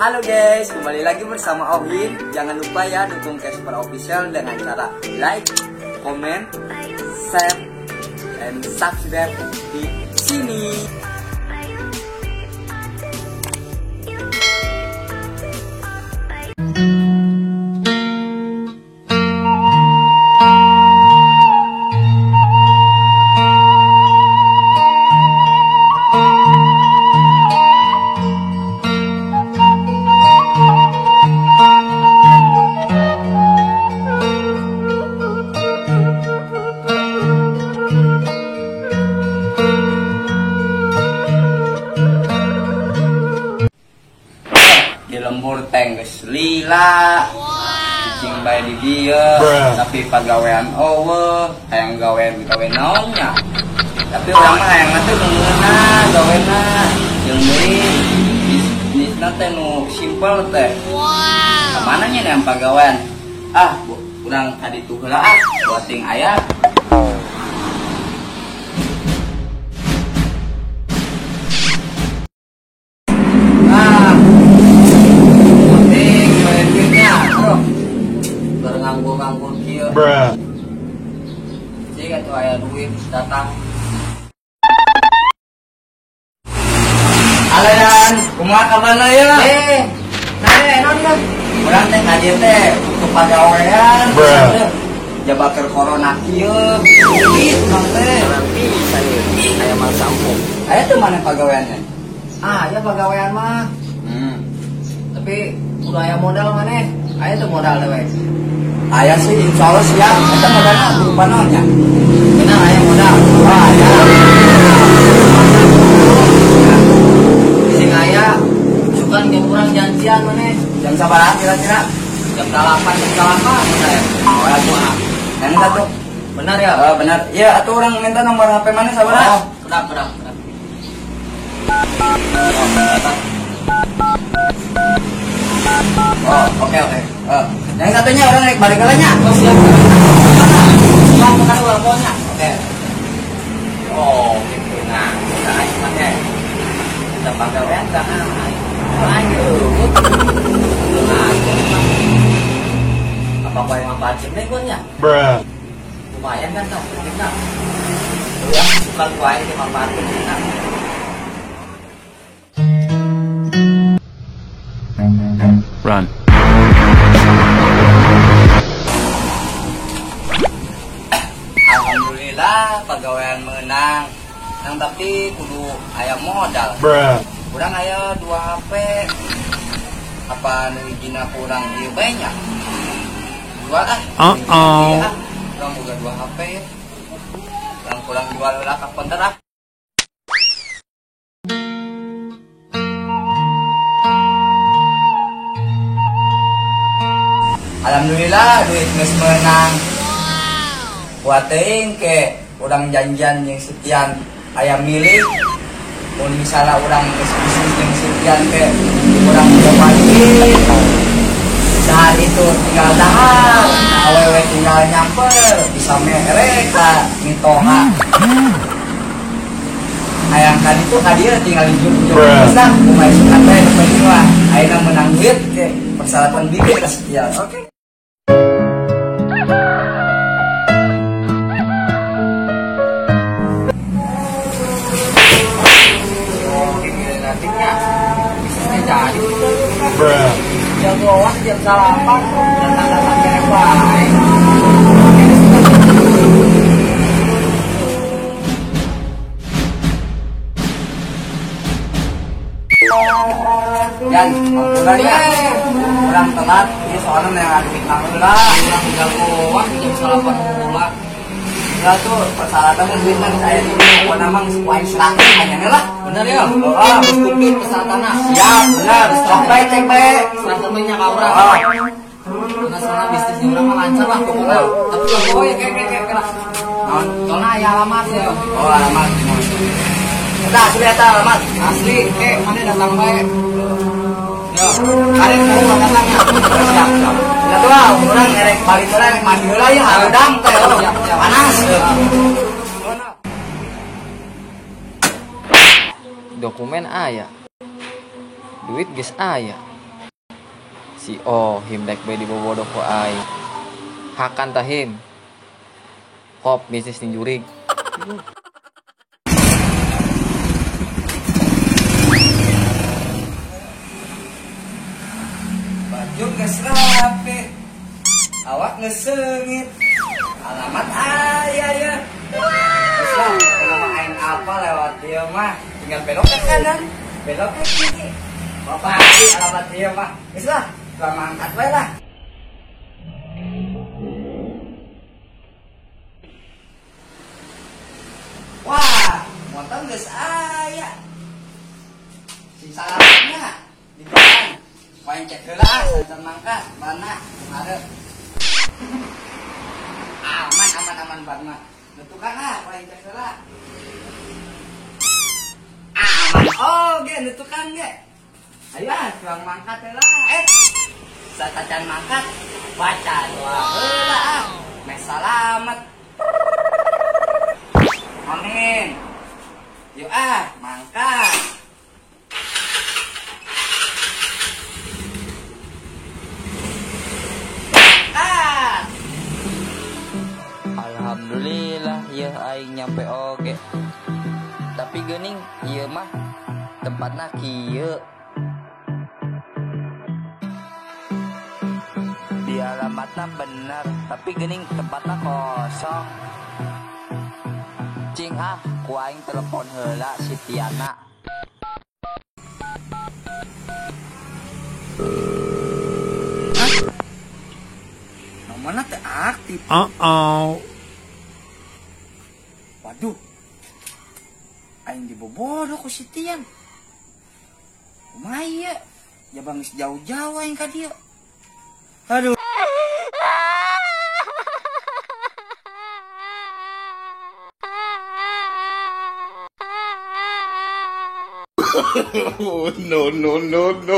Halo guys, kembali lagi bersama Ohin. Jangan lupa ya dukung Casper Official dengan cara like, comment, share, dan subscribe di sini. Di lembur teh geus lila, cicing bae di dieu, tapi pagawean eueuh, hayang gawean gawe naon nya. Tapi urang mah hayang teh meunah gawena, jeung deui bisnisna teh nu simpel teh. Ka mana nya yang pagawean? Ah, urang ka ditu heula ah, buating aya. Nganggur-nganggur kieu. Bruh. Cik atuh aya duit datang. Halo Dan, kumaha kabarna ya? Nah, naon ya? Urang teh ka dieu teh butuh pagawean. Jabaker corona kieu, duit urang teh. Urang bisa nih, aya mangsa empuk. Aya teu maneh pagaweannya? Ah, aya pagawean mah. Tapi udah aya modal maneh. Aya teu modal dewe. Aya sih, insya Allah siap. Eta modalna berupa naon nya? Benar aya modal. Wah, aya. Sing aya sukan jeung urang janjian maneh. Jam sabaraha kira-kira? Jam 8, jam 8 benar. Oh, atuh. Minta tuh. Benar ya? Oh, benar. Iya, atuh urang minta nomor HP maneh sabaraha? Oh, kedap, kedap, kedap. Oh, oke, oke. Yang satunya orang naik balik kalanya. Oh, siap. Siap, bukan ulang pokoknya. Oke. Oh, gitu. Nah, kita ayo pakai. Kita pagawean tak ayo. Apa kau yang manfaatin nih gue nya? Bruh. Lumayan kan tau, kita. Ya, bukan gua yang manfaatin kita. Run. Alhamdulillah pagawean menang. Nang tapi kudu aya modal. Bruh. Kurang aya 2 HP. Apa nu hijina kurang ieu bae nya? Jual ah. Uh-oh. Urang boga 2 HP ya. Urang kurang jual heula ka konter ah. Alhamdulillah duit geus meunang. Buat teuing ke urang janjian jeung Sitian aya milik. Mun misalnya urang geus bisnis jeung Sitian ke urang coba duit. Dahar itu tinggal dahar, awewe tinggal nyamper, bisa mere ka mitoha. Hayang ka ditu ka dieu tinggal dijuk-juk. Geus lah kumaha suka teh nu penting mah ayeuna meunang duit ke persyaratan bibit ka Sitian. Oke. Bruh. Jagoan jam 8 datang-datang kene bae. Yan, ampunan ya. Urang telat, ini soalnya yang duit heula. Urang jagoan jam 8 heula. Lah tuh persyaratan duit mah geus aya di dieu, pokona mah geus wae 100 hanya lah. Bener ya? Oh, geus komplit persyaratanna. Siap, bener. Cek bae, cek bae. Serahkeun we nya ka urang. Karena soalnya bisnis di urang mah lancar lah pokoknya. Tapi oh ya kayak lah. Naon? Soalnya aya alamat ya. Oh, alamat. Eta asli eta alamat. Asli, ke mana datang bae. Yo, kalian mau datangnya. Siap, siap. Ya tuh lah, urang ngerek balik heula rek mandi heula ya, hareudang teh. Panas. Dokumen aya. Duit geus aya. Si Ohim dek bae dibobodoh ku aing. Hakan tah Him. Kop bisnis ning jurig. Baju geus rapi, awak geus seungit, alamat aya ya. Geus lah, nama aing apa lewat dieu mah, tinggal belok ke kanan, belok ke kiri. Bapak alamat dieu mah. Geus lah, gua mangkat bae lah. Wah, motor geus aya. Sing salametna di jalan. Wae cek heula ah, sancan mangkat, mana ngarep. Aman aman aman banget. Nu tukang ah, wae cek heula. Aman oge nu tukang ge. Ayo ah, tukang mangkat heula. Satacan mangkat, baca doa heula ah. Meh salamet. Amin. Yuk ah, mangkat. Alhamdulillah ya aing nyampe oge. Tapi geuning ieu mah tempatna kieu. Di alamatna bener, tapi geuning tempatna kosong. Cing ah, ku aing telepon heula si Tiana. Hah? Nomorna teu aktif. Uh-oh. Waduh, aing dibobodoh ku si Tian. Kumaha ieu? Jabang geus jauh-jauh aing ka dieu. Aduh. Oh, no, no, no, no.